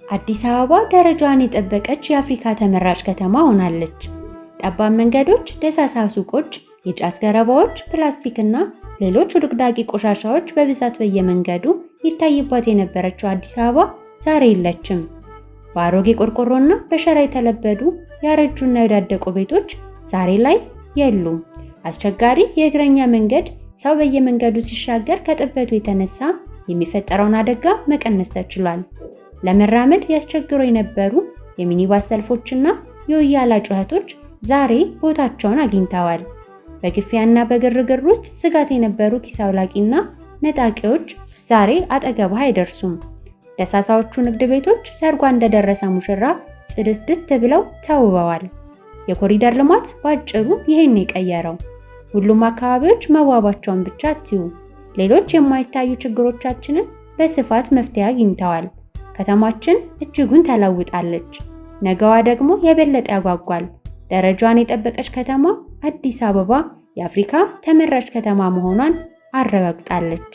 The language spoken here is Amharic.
አዲስ አበባ ደረጃዋን የጠበቀች የአፍሪካ ተመራጭ ከተማ ሆናለች። ጠባብ መንገዶች፣ ደሳሳ ሱቆች፣ የጫት ገረባዎች፣ ፕላስቲክና ሌሎች ውድቅዳቂ ቆሻሻዎች በብዛት በየመንገዱ ይታይባት የነበረችው አዲስ አበባ ዛሬ የለችም። በአሮጌ ቆርቆሮና በሸራ የተለበዱ ያረጁና የወዳደቁ ቤቶች ዛሬ ላይ የሉም። አስቸጋሪ የእግረኛ መንገድ ሰው በየመንገዱ ሲሻገር ከጥበቱ የተነሳ የሚፈጠረውን አደጋ መቀነስ ተችሏል። ለመራመድ ያስቸግሩ የነበሩ የሚኒባስ ሰልፎችና የውያላ ጩኸቶች ዛሬ ቦታቸውን አግኝተዋል። በግፊያና በግርግር ውስጥ ስጋት የነበሩ ኪስ አውላቂና ነጣቂዎች ዛሬ አጠገብህ አይደርሱም። ደሳሳዎቹ ንግድ ቤቶች ሰርጓ እንደደረሰ ሙሽራ ጽድትድት ብለው ተውበዋል። የኮሪደር ልማት ባጭሩ ይህን የቀየረው። ሁሉም አካባቢዎች መዋባቸውን ብቻ አትዩ፣ ሌሎች የማይታዩ ችግሮቻችንን በስፋት መፍትሄ አግኝተዋል። ከተማችን እጅጉን ተለውጣለች። ነገዋ ደግሞ የበለጠ ያጓጓል። ደረጃዋን የጠበቀች ከተማ አዲስ አበባ የአፍሪካ ተመራጭ ከተማ መሆኗን አረጋግጣለች።